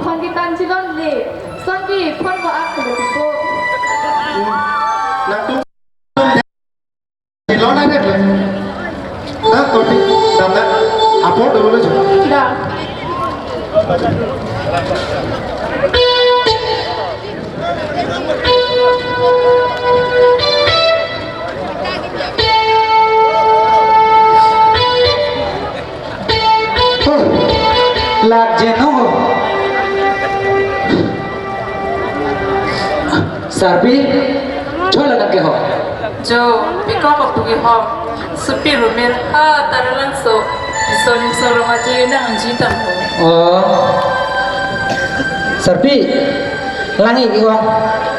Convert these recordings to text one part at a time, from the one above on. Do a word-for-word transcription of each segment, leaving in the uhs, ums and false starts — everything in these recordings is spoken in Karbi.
Phone ketan chilonle. Sonke phone ko ak ko tipo. Nangtum chilon adet le. Na kopi damna apor dolo jo. Da. Lak jeno ho. Sarpi, chola lake ho. Jo, piko ko pugi ho. Supi Rumir, ha, taralang so. Isolim so roma je nangji tang ho. Oh. Sarpi, langi iwang.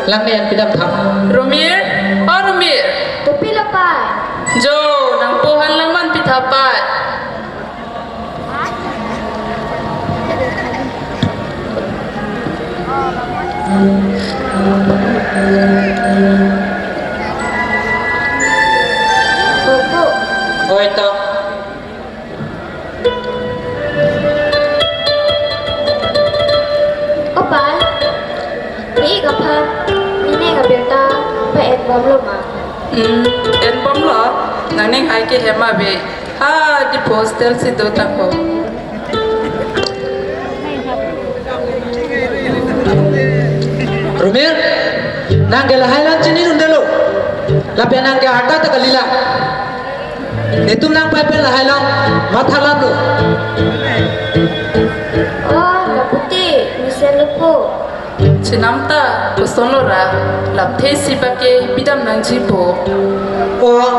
Lang ne an pidam tham. Rumir, oh Rumir. Kopi lo pai. Jo, nangpo han langman pitha pai. Oi to. O pai, ik aphan, mene ka birta pa-en bomlo ma? Hmm, en bomlo, nangning hai ke hem ave. Ha, di hostel si do tang ho. Rumir, nang ke lahai lang chini rundelo. Lapen nang ke arta ta kalila. Netum nang pai pen lahai lang matha lam lo. Oh, laputi, mesen lo po. Chenam ta, koson lo ra, lapthe si bake pidam nangji po. Oh,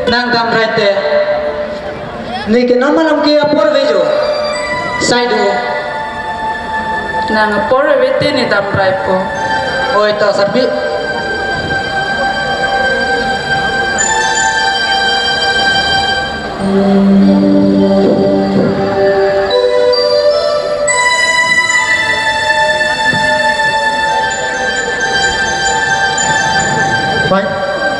nang dam rai te. Ne ke non malom ke apor ave jo. Sai do. Nang apor ave te ne dam rai po. Oi to Sarpi. Pai,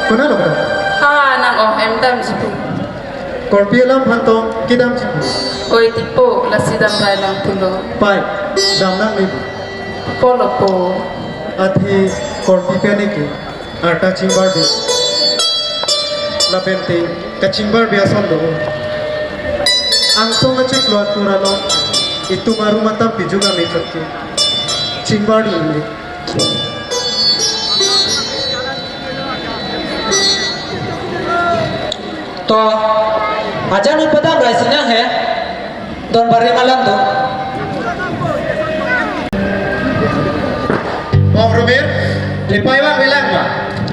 konat lo kedam? Ha, nang oh em damji pu. Korpi alam aphan tong kedamji pu. Oi tipo, lasi dam rai lang pulo. Pai, dam nang ni pu. Polo po. Athe korpi pen ke arta chingbarbe. Lapen te kachingbarbe ason do. Angsong achiklo atur along itum arum atam piju kami chotke. Chingbar ni. To, ajan upadam rai sinang he. Don bari malam do. Bong Rumir, lipai bang bilang ma?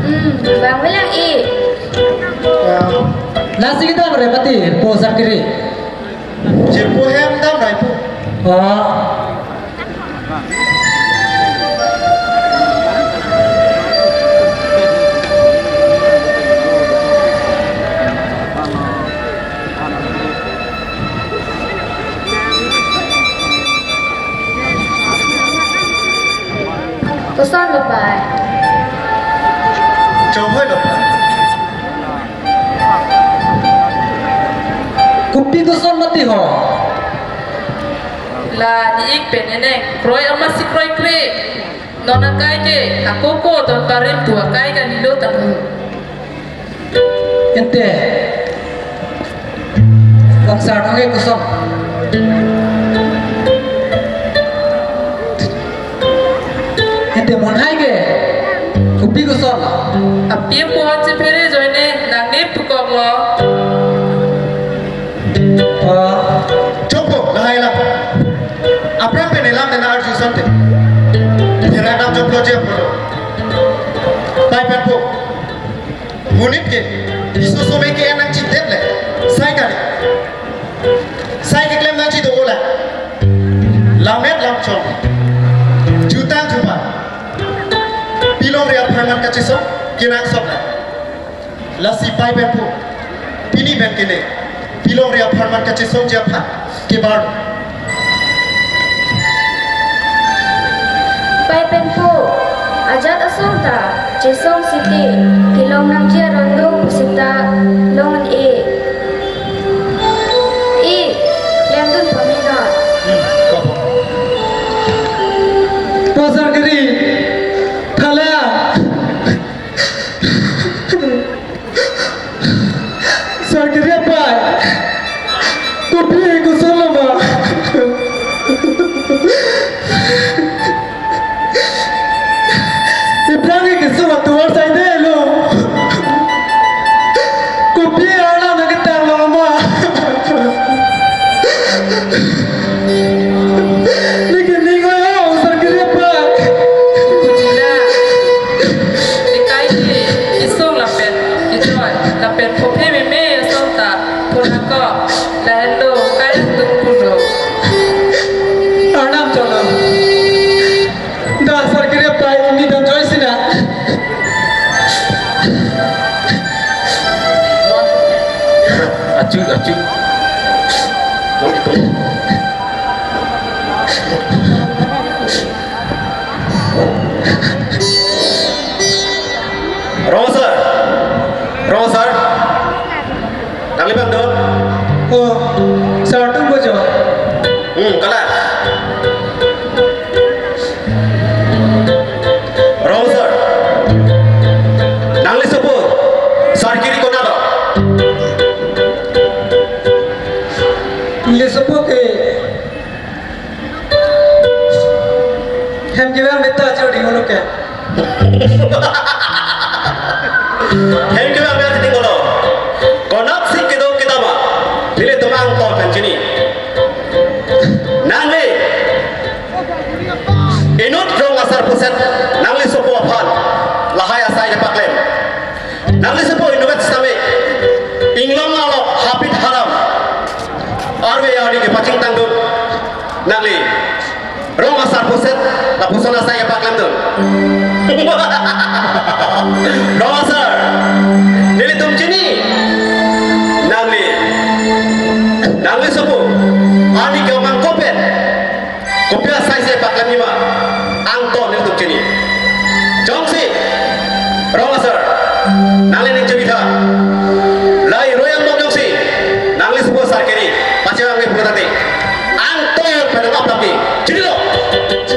Hmm, bang bilang i. Nasi kita berapa ti, po sakiri? Jirpo hem dam rai po. Oh. Koson lo pai? Chonghoi lo pai. Kopi koson mati ho? La ni ik pen eneng, kroi amatsi kroikre. Non akai ke, ako ko don barim tu akai ke nilo tang ho. Ente. Bang sar nang ke koson. Ente mon hai ke. Kopi koson. Api apo achi phere ajoine nang ne pukok lo. Ah. Chokpo, lahai la. Aphrang pen elam nena arju sante. Phere dam choklo je polo. Pai pen po. Monit ke, isu some ke enang chidet le, sai kali. Sai keklem nangji do ola. Lammet lamchong. Jutang jupa. Pilongri apharman kachesong, kenangsot la. Lasi pai pen po. Pini pen kene. Pilongri apharman kachesongji aphan kebar. Pai pen po, ajat asong ta chesong siti, kelong nangji aron do pusita long e. E, klemdun pame non. Hmm, kopo. Neke ning oi ho, Sarkiri apai. Kujila. Ekai ke, kesung lapen kejoi, lapen phope meme asong ta, phonako, lahenlo, kai atum pulo. Arnam cholo. Da Sarkiri apai, ini dan joy sina. Achu, achu. Rong asar. Rong asar. Nangli bang do? Oh, sir, tum bojo. Hmm, kalang. Rong asar. Nangli sopo Sarkiri konat do? Neli sopo ke hem kevang meta chodi ulo ke. Hem kevang meta chodi ulo. Konatsi kedo kedam ma. Nelitum angton pen chini. Nangli inut rong asar puset, nangli sopo aphan lahai asai kepaklem. Nangli sopo inutvet sitame, inglong along hapit haram arve arni kepachingthang dun. Nangli rong asar puset, lapuson asai kepaklem dun. Rong asar, nelitum chini. Nangli, nangli sopo arni ke-ong angko pen kopi asai si paklemji ma, angton nelitum chini. Jongsi rong asar, nangli ning chebitha. Lahai royang bom jongsi nangli sopo Sarkiri pachewang me pulo tangte, angton pen nangap tapi. Chinilo?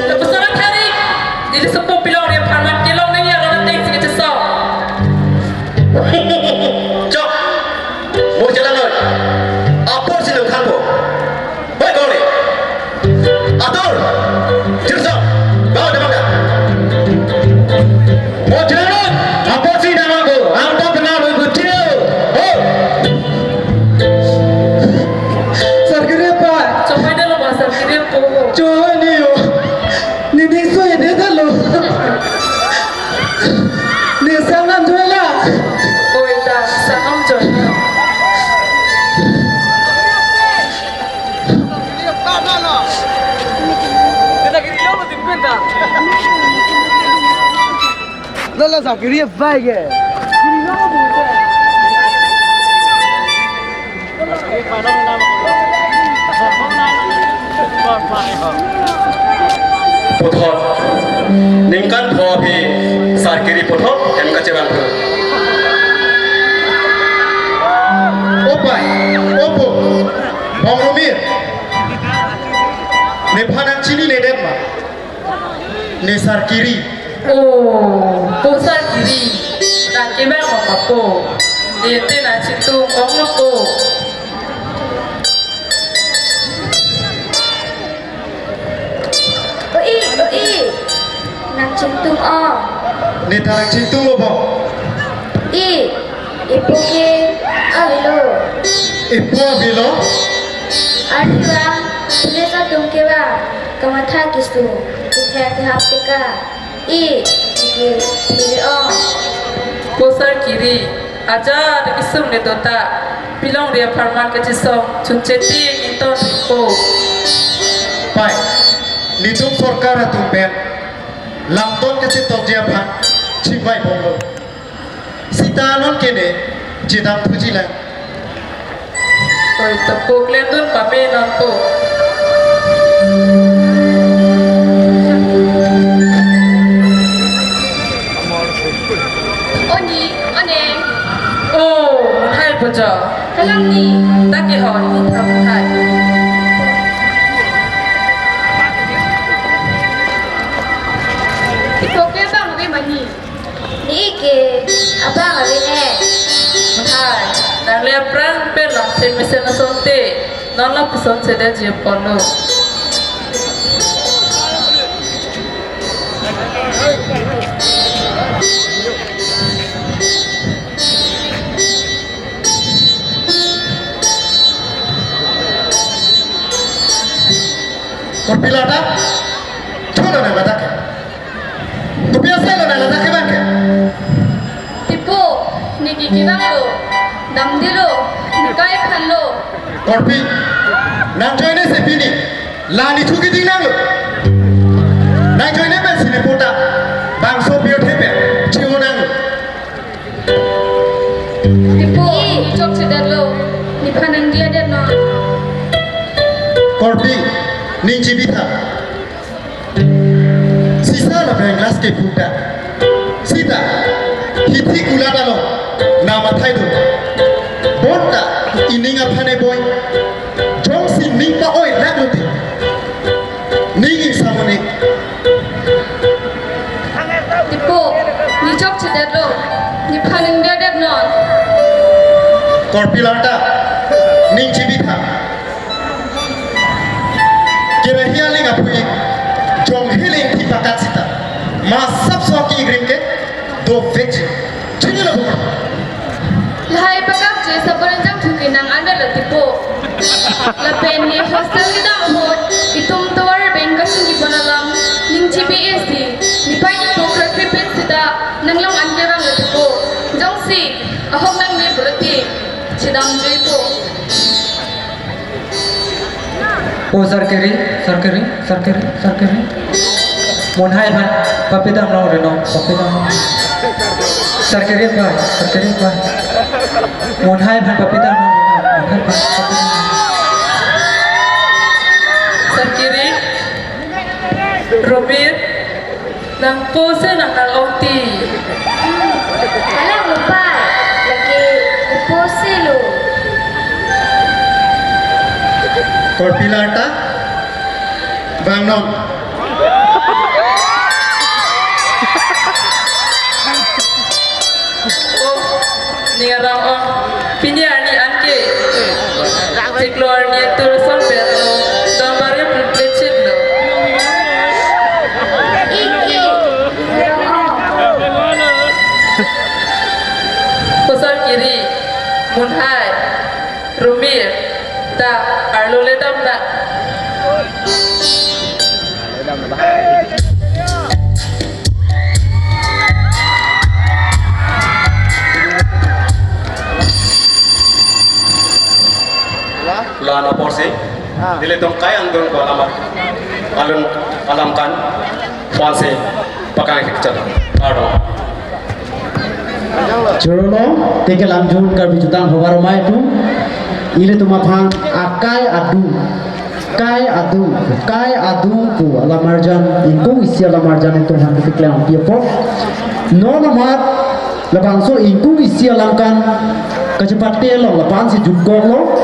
Lapuson athari, neli sopo Pilongri apharman kelong nangji aron atengsi kachesong. Chok. Mo chelang noi. Apor si nangthanpo. Hoi, kore. Atur. Jirso. Bawa damang da. Mo chelang noi. Apor si damang ko. Angton penang noi ko chio. Ho. Sarkiri apai. Chomai dalo ba Sarkiri apo. Chomai ni yo. Nini soi de dalo. Ne sang nam jola. Oi ta, sang nam jola. Lala Sarkiri apai ke. Puthot, ningkan pho aphi Sarkiri puthot hem kachevang thu. O pai, o po, Bong Rumir. Nephan nangchininedet ma? Ne Sarkiri. Oh, po Sarkiri. Nangkevang ma po? Ne te nangchingthum onglo po. O-i, o-i. Nangchingthum ong. Ne ta nangchingthum lo po? I. Epo ke avelo. Epo avelo? Arnivang, police atum kevang, kamatha kesung, kethek kehap teka. I, ke, phere ong. Po Sarkiri, ajar kesung le dota, Pilongri apharman kachesong, chunche ti nington po. Pai, netum sorkar atum pen, lamton kachetokji aphan, chingvai bomlo. Sita non ke ne, chedam thuji lang. Oi, ta po klem dun pame non po. Oni, one. Oh, hai po jo. Kalang ni. Ta ke ho, ni tham hai. Ito ke bang ke mani. Ne ke abang ave ne. Hai, nangli aphrang pen lamthe mesen asonte, non lapuson sedetji apotlo. Korpi Larta, cholo nang ladak ke. Kopi asai lo nang ladak ke bang ke. Tipo, neke kevanglo, damdelo, nekai phanlo. Korpi, nang ajoine si pini la netum keding nanglo. Nang ajoine pensi nepo ta bangso pirthe pen chingho nanglo. Tipo, nechokchedetlo, nephan nangdiyadet non. Korpi, ning chebitha. Sisa lapen glass kepu ta, sita hithi kulat along nang mathai do. Bonta ining aphan eboi. Jongsi ning pa-oi lak lote, ning ingsamone. Tipo, nechokchedetlo, nephan nangdiyadet non. Korpi Larta, ning chebitha. Kerahi aling aphui, jong hiling thi pakat sita, masap so ki igrim ke dovek. Chinilo. Lahai pakap je sabon jang thuki nang anda lo Tipo. Lapen ne hostel kedam ahut, itum tovar beng kasing kibon alam, ning chibi esi, nepei nepo krakri pen sita, nang long an kevanglo Tipo. Jongsi ahok nangne pulote, chedam juipo. O Sarkiri, Sarkiri, Sarkiri, Sarkiri. Monhai aphan papidam long reno, papidam long. Sarkiri pa, Sarkiri pa. Monhai aphan papidam long reno, Monhai aphan papidam long. Sarkiri, Romir, nangpo si nang nang-ongti. Kalang lupa, lake ipo silo. Korpi Larta, vangnon. Oh, ning arong-ong. Pini arni anke chiklo arni atur son pen lo, donbari plitchit lo. Iki, ning arong-ong. O Sarkiri, Monhai, Romir, ta arlo le damnang. La-an apor si, ah, nelitum kai angdeng ko alam, alun alam kan, fansi pakang hikchat. Aro. Chorolo, teke lam jun Karbi Jutang Havar Amei atum, ilitum aphan akai adung, kai adung, kai adung pu alamarjan, ingkung isi alamarjan itum aphan ketiklang pi apot. Non amat labangso ingkung isi alam kan kachepate along lapu-an si jutkoklo.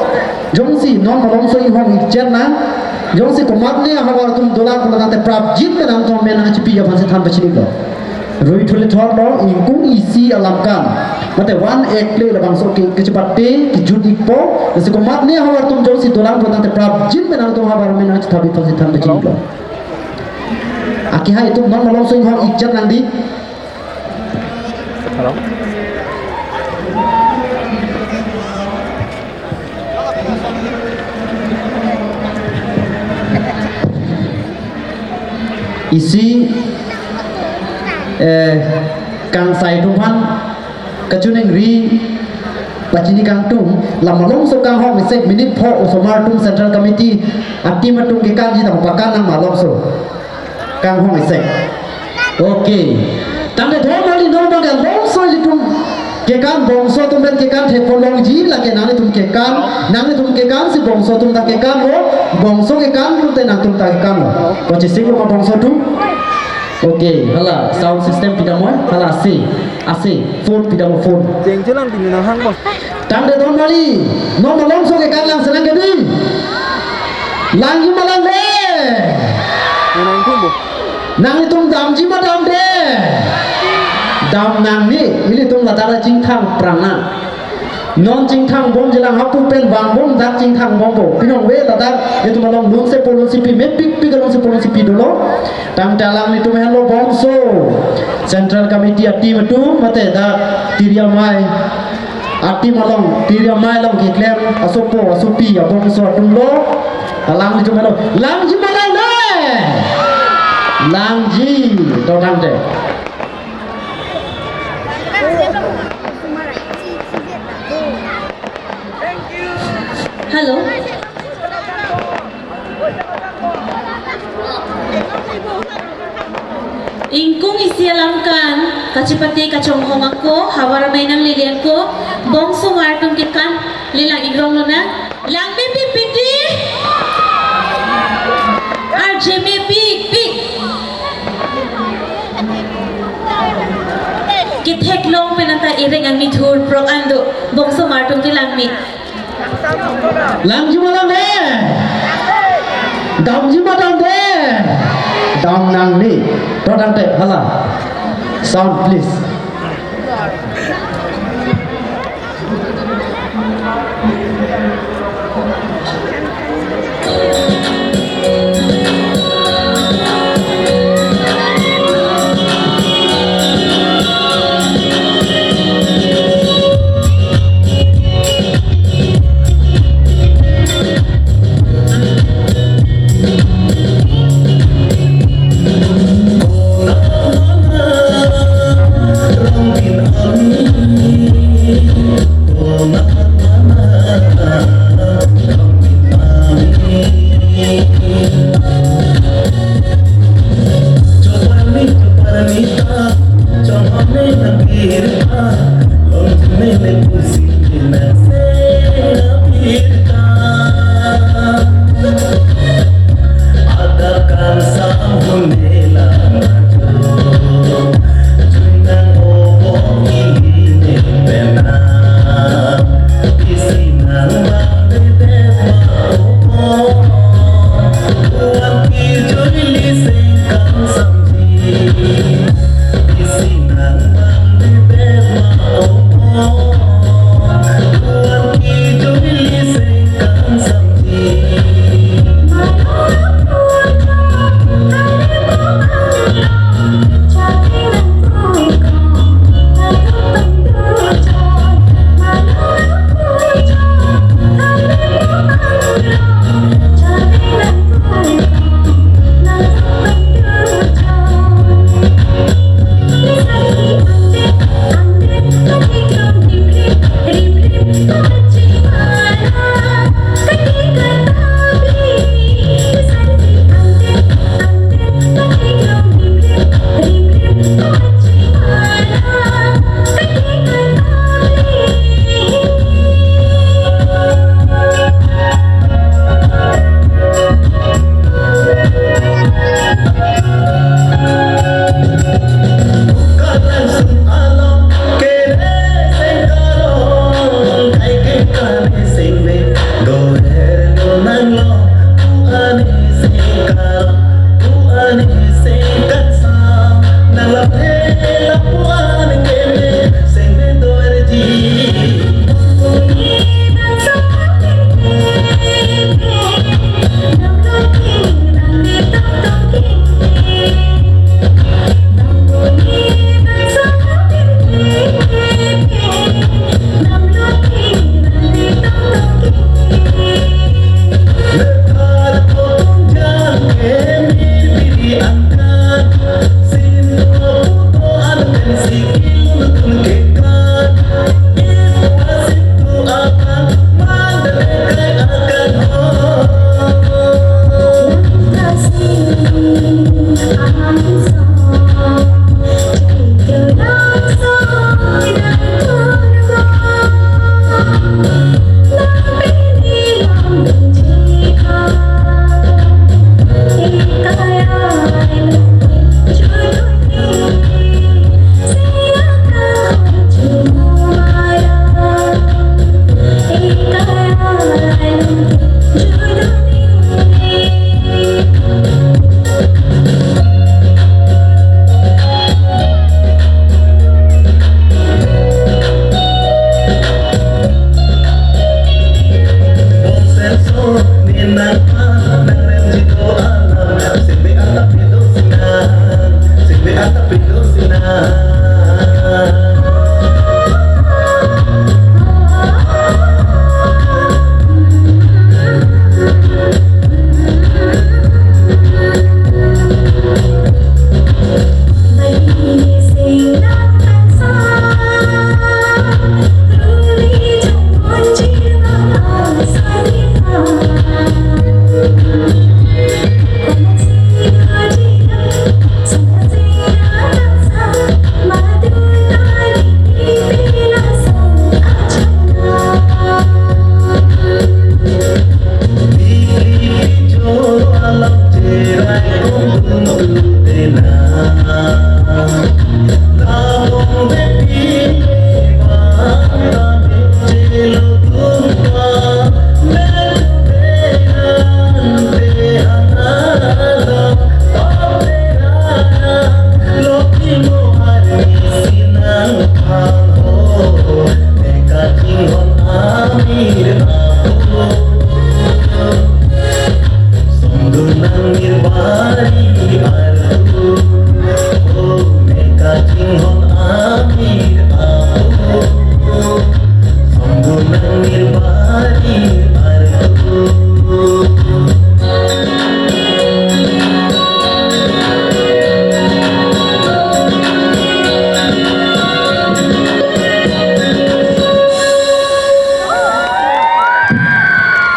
Jongsi non malomso inghong ikchet nang, jongsi komatne ahavar atum dolang pulo tangte prapjin pen nangtum amen nangchipi aphan si than pachinilo. Rui thule thotlo, ingkung isi alam kan, mate one act play labangso ke kechepate kejut ikpo. Lasi komatne ahavar atum jongsi dolang pulo tangte prapjin pen nangtum ahavar amen nangchethap aphan si than pachinilo. Akehai atum non malomso inghong ikchet nang di. Hello. Isi, eh, kangsai atum aphan kachiningri pachini kangtung, la malomso kanghong isek minute pho osomar atum Central Committee a-team atum kekanji tang pakan nang malomso kanghong isek. Okay. Tangte dor mali non bang ke lomso ilitum kekan bongso atum pen kekan thekpo longji, lake nanglitum kekan, nanglitum kekan si bongso atum ta kekanlo, bongso kekan atum te nangtum ta kekanlo. Kochisik lo ma bongso atum? Okay, hala sound system pi damnoi, hala ase, ase, phone pi damnoi, phone. Jengjelang dini nang hang bang. Tangte dor mali, non malomso kekan lang senang ke di. Langji ma langle. Nang kum bo. Nanglitum damji ma damde. Dam nangne, ilitum ladak la chingthang prang nang. Non chingthang bom jelang hapu pen vangbom dak chingthang bompo. Pinong ve ladak itum along lunsepo lunsepi mepikpik alongsepo lunsepi dolo. Tangte alanglitum henlo bongso Central Committee a-team atum mate dak Tiri Amei a-team along, Tiri Amei along keklem asopo asopi abongso atumlo. Alanglitum henlo, langji ma langle. Langji, dotangte. Hello. Ingkung isi alam kan kachepate kachonghong ako, havar amei nanglele ako, bongso artum ke kan lelang igrong lonang. Langmepik piti. Arjemepik pik. Ketheklong pen anta ireng an mithur prok an do. Bongso artum ke langme. Langji ma langme? Damji ma damde? Dam nangne. Dotangte, hala. Sound, please.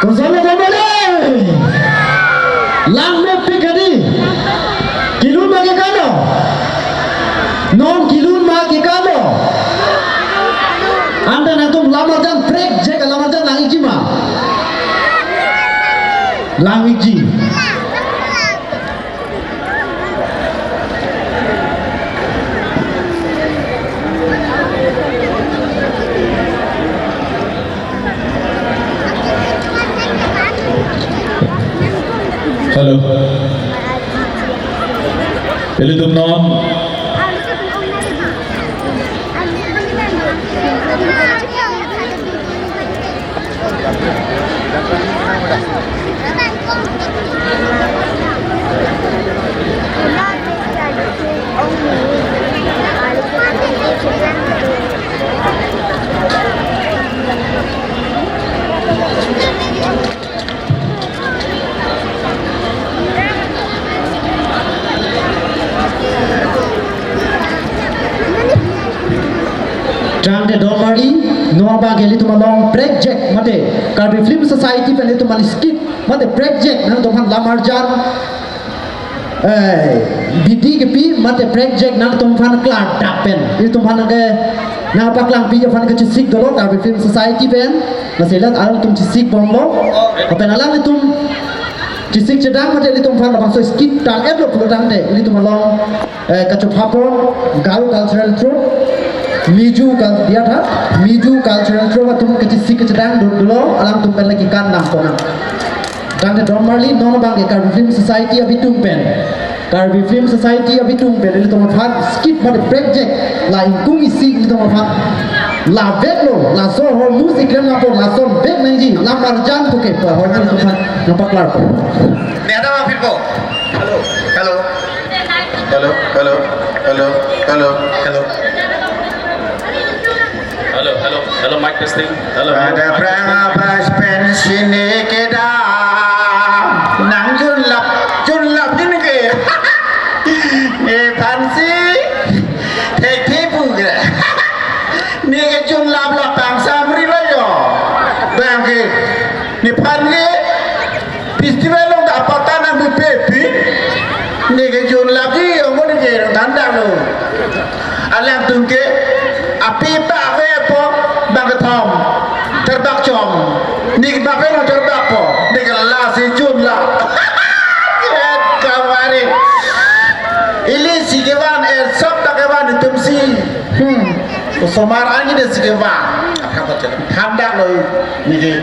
Kosonlo kambale? Langmepik kadi? Kelun ma kekanglo? Non kelun ma kekanglo? Anta nangtum lamarjan prekjek alamarjan lang-ikji ma? Lang-ikji. Hello. Ilitum non. Tangte don marli, non abang ke ilitum along prekjek mate Karbi Film Society pen ilitum an skit mate prekjek nangtumphan lamarjan, eh, bidi kepi mate prekjek nangtumphan klardap pen ilitum aphan ke nangpaklangpi aphan kachesik dolo Karbi Film Society pen. Lasi alanglitum chesikbomlo. Lapen alanglitum chesik chedang mate ilitumphan labangso skit tang-etlo pulo tangte ilitum along, eh, kachopapon Garo Cultural Troupe, Miju Cul-, diya tha, Miju Cultural Troupe atum kachesik kachedang do-, dolo, alangtum pen lake kan nangponang. Tangte don marli non abang ke Karbi Film Society abitung pen. Karbi Film Society abitung pen ilitum aphan skit mate prekjek la ingkung isi ilitum aphan. Laveklo, laso ahormu si klem nangpo, lason vek nangji, lamarjan puke pu ahormu ilitum aphan nangpaklarpo. Ne ada ma phirpo. Hello. Hello. Hello, hello, hello, hello, hello. Hello, hello, hello, mic testing. Hello, hello, mic testing. Pada prang abas pen sini kedam. Nang junlap, junlap ini ke. Nephansi. Thekthe pu ke. Ne kejunlap la pangsamri lo yo. Bang ke. Nephan ke. Festival along ta apata nangpipepi. Ne kejunlapji, ong ne ke thandaklo. Alangtum ke api pakvepo bang kethom. Therbak chom. Ne pakve nang therbakpo. Ne ke lasi junlap. Ket kamari. Ilisi kevan, ersop ta kevan itum si. Hmm. Osomar ani de si kevan. Thandaklo ne ke.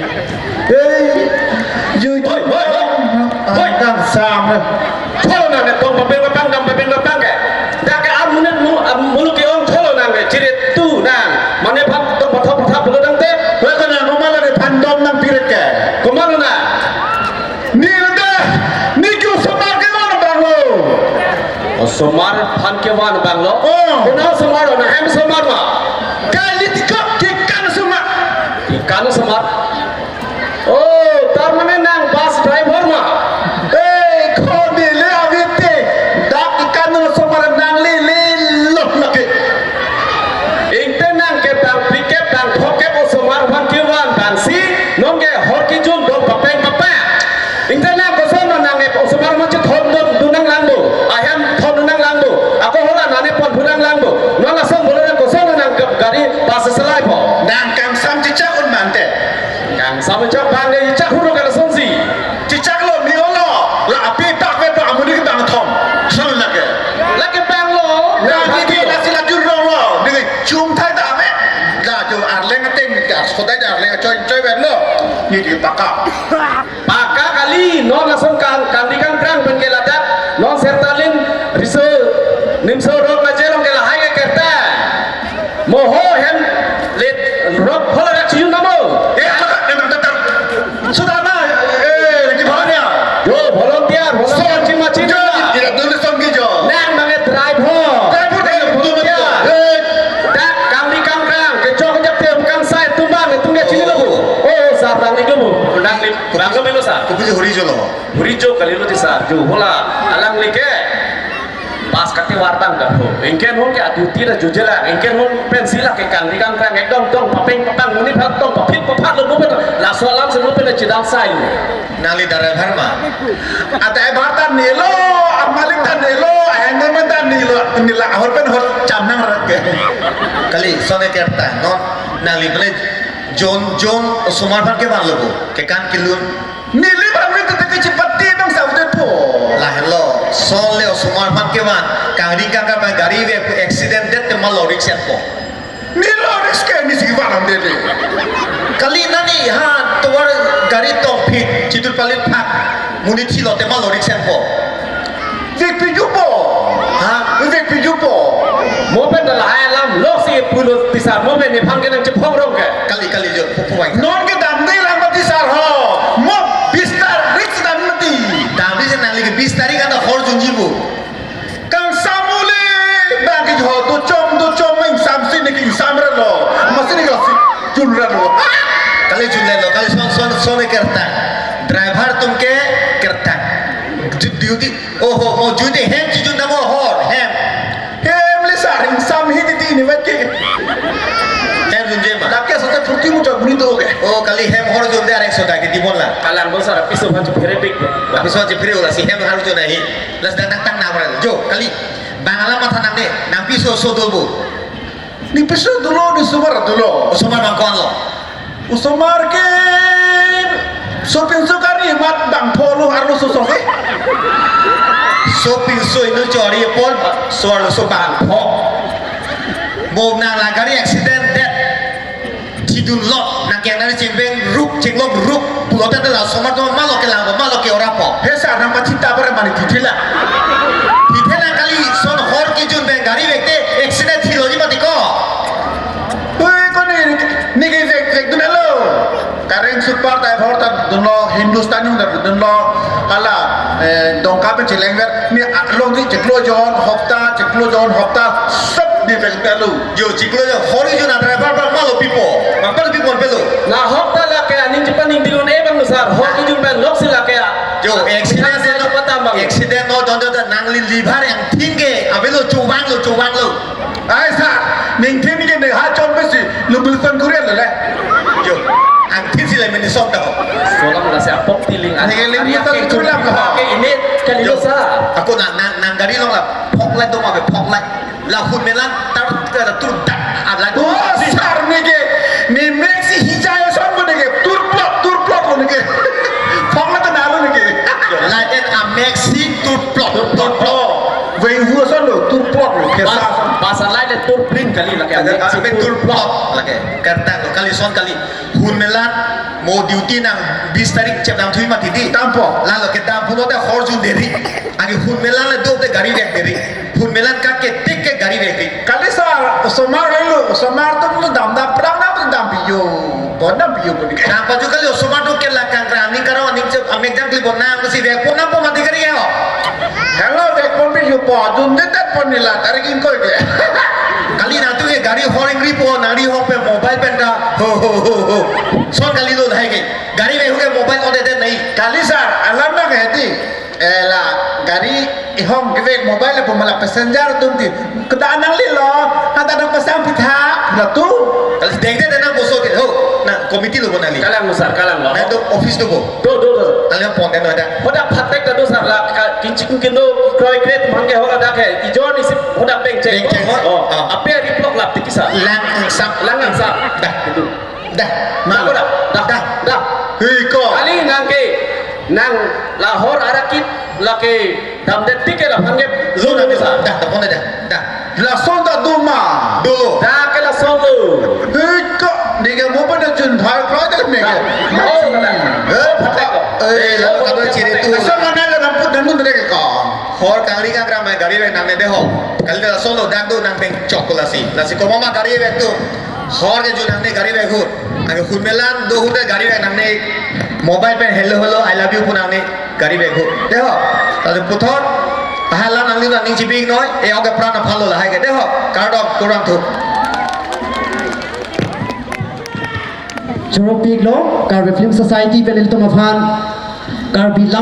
Ei, ju, ju. Hoi, hoi, hoi. Hoi. Kangsam. Cholo nang ne tong papeng papang, dam papeng papang ke. Dak ke amunet mu, am-, muluk ke-ong cholo nang ke, chirit tu nang. Mane phan tong pathap pathap pulo tangte. Hoi, kona, komatlo nephan dom nangpiret ke. Komatlo nang. Ne nang ta, ne ke osomar kevan abanglo. Osomar aphan kevan abanglo. Oh. Kona osomar lo, nang hem osomar ma? Kali tikok kekan osomar. Kekan osomar. Oh, tar mane nang bus driver ma? Ei, khode le avete. Dak kekan osomar nang lele lo lake. Ingte nang ke tang pikep tang thokep osomar aphan kevan abang si, non ke hor kejun dong papeng papeng. Ingte nang koson nang ke osomar aphan chethon dun, dun nanglang do. Ahem thon dun nanglang do. Ako hola nane pon dun nanglang do. Non lason bolo nang koson nang ke gari pass selaipo. Nang kangsam chechak un mante. Kangsam chechak bang ke chechak hurlo ka lasonsi. Chechaklo, me-olo. La api pakvepo amonit ke bang thom. Son lake. Lake banglo. La api lasi la jurlonglo. Neke chum thai ta ave. La jo arleng ateng ke asodai arleng choi choi verlo. Ne ke paka. Paka kali, non lason kan, kandi kangkrang pen ke ladak, non Sertalin, Riso, Nimso Road Naje along ke lahai ke kerta. Mo ho hem let rok phola rak chiyun namo. Eh, ala, eh, nang tetar. Sudah na, eh, lagi bahan ya. Yo, volunteer, volunteer, So, chin machin. Hala, alangli ke bus kate vardam ta ho. Ingken hon ke aduti ta jujelang. Ingken hon pensi lake kangri kangkrang ekdom tong papeng papang monit aphan tong papit paphat lo mo pen laso alam si mo pen chedang sai lo. Nangli driver ma? A driver ta nelo, amalik ta nelo, ahem ta nelo, nila ahor pen hor cham nang rak ke. Kali, sone kerta, non, nangli bele John, John, osomar aphan kevan lo bo, kekan kelun. Neli bang neli tete kechipati bang saudet po. Lahelo, son le osomar aphan kevan, kangri kangkrang gari ve pu accident det te ma lo risk en po. Neli lo risk ke neli si van am dele. Kali nani ha tovar gari tongphit, chitur palit phak, monit thi lo te ma lo risk en po. Vekpi jupo. Ha? Vekpi jupo. Mo pen ta lahai alam lo si pulo ti sar, mo pen nephan ke nangchephong rong ke. Kali, kali jo, pu, pu, wai. Non ke damde lang mati sar ho. Mo bis tarik si dam mati. Damde si nangli ke bis tarik anta hor junji bo. Kangsam ule bang ke jo do chom, do chom ingsam si ne ke ingsam ra lo. Masi ne ke si jun ra lo. Kali jun le lo, kali son, son, son kerta. Driver atum ke kerta. Ju-, duty. Oho, mo jun de hem chijun dam o hor, hem. Hem le sar ingsam hi titi ni vet ke. Hem junje ma? Dak ke sote phuti muchot buni to ke. O, kali hem hor junde arek so dak di bon la. Kalang bo sar piso phan chuphere pik. Piso chuphere ula si hem hor jun ahi. Las dak dak tang na bra. Jo, kali. Bang alam matha nangde, nang piso so dolo bo. Ne piso dolo, ne osomar dolo. Osomar bang ko-an lo? Osomar ke sopinso kari mat bangpho lo arloso so ke. Sopinso inut chori pon, so arloso bangpho. Mo nang la gari accident det. Chidun lo, nang keng nari chengbeng rup, chenglok rup, pulote la osomar atum ma lo kelang, ma lo ke-ora po. He sar, nang pachita bar mane tithe la. Tithe nang kali, son hor kejun pen gari vekte accident thilo ji mati ko. Oi, ko ne, ne ke vek, vekdun lo. Kareng super ta, bhor ta dunlo, Hindustan yung ta dunlo. Hala, eh, Dongka pen cheleng ver, ne along di chiklo jon hopta, chiklo jon hopta, sab ne vekdun lo. Jo, chiklo jo, hor kejun a driver bang ma lo pipo. Bang pa lo pipo pelo. La hopta lake aning chepaningdilun e bang sar. Hor kejun pen lok si lake a. Jo, accident lo, patambang. Accident lo, don don don, nangli liver yang tinggi. Avelo, chubang lo, chubang lo. Ai sar, ningthin ke ne ha chon pe si, lu bilson kurian le. Jo, angthin si le mini sok ta ho. Solam da se apok tiling. Ne ke lim bilson kurian ho. Ke ini kali lo sar. Ako nang, nang, nang gari long la, phok la doma be phok la. La hun melan tar, tar, tur dak, ala. Oh, sar ne ke, ne mek si hijai son ko ne ke, tur plot, tur plot ko ne ke. Phok la ta na lo ne ke. La et a mek si tur plot, tur plot. Veng hu son lo, tur plot lo, ke sa son. Bas, bas alai le tur plin kali lake. Ada, mek si ada tur plot lake. Kertang lo, kali son kali. Hun melan, mo duty nang bis tarik chep nang thui mati di. Dampo. Lalo ke dampo lo te hor jun deri. Agi hun melan le do te gari vek deri. Hun melan ka ke tik ke gari vek deri. Kali sar, osomar lo, osomar atum lo dam dam prang na dam piyo. Bon dam piyo bon ke. Nang paju kali osomar atum ke la kangkrang ning karo ning chep amek jang kli bon nang si vek pon nang po mati gari ho. Hello, vek pon piyo po, jun de tet pon nila, tarik ingkoi ke. Kali nang tu ke gari hor ingri po, nang ri hor pe mobile pen ta, ho, ho, ho, ho. Son kali lo lahai ke. Gari vek hu ke mobile on de nai. Kali sar, alam nang hedi. Eh, la gari ihong kevek mobile pu mala passenger atum ti. Kedo nangli lo, hata dong pasang pitha, la tu. Kali deng de nang boso ke, ho, nang committee lo bo nangli. Kalang sar, kalang lo. Nang tu office tu bo. Do, do, do. Kali pon de no ada. Hodak phatek ta do sar la, ka, kinchik kindo, kroi kret mangke hodak ke. Ijor ni si hodak beng cheng. Beng cheng, oh. Oh, ah. Ape ri plok lap tiki sar. Lang sap. Lang sap. Dah. Itu. Dah, dah, malu. Dah, dah, dah, dah. Hei, ko. Kali nang ke, nang la hor arakit lake damdet tik ke la phangke lo nang bisa. Dah, dah, pon dah, dah. Lason ta duma. Dulu. Dah ke lason lo. Hei, ko. Dike mo pada jun thai kro dah me. Dah. Oh, dah. Eh, phatek ko. Eh, lalu kado ciri tu. Lason mana la namput dan mun tadi ke ko. Hor kangri kangkrang mai gari vek nangne de ho. Kali lason lo dak do nang peng chok ko lasi. Lasi ko mama gari vek tu. Hor kejun nangne gari vek hur. Agi hun melan do hur de gari vek nangne. Mobile pen hello hello I love you pu nangne gari vek hur. De ho. Lalu puthot. Ahala nangli nang ning chibing noi. E oke pran aphan lo lahai ke. De ho. Kardom kurang thu. Choro pik lo, Karbi Film Society pen ilitum aphan Karbi Lam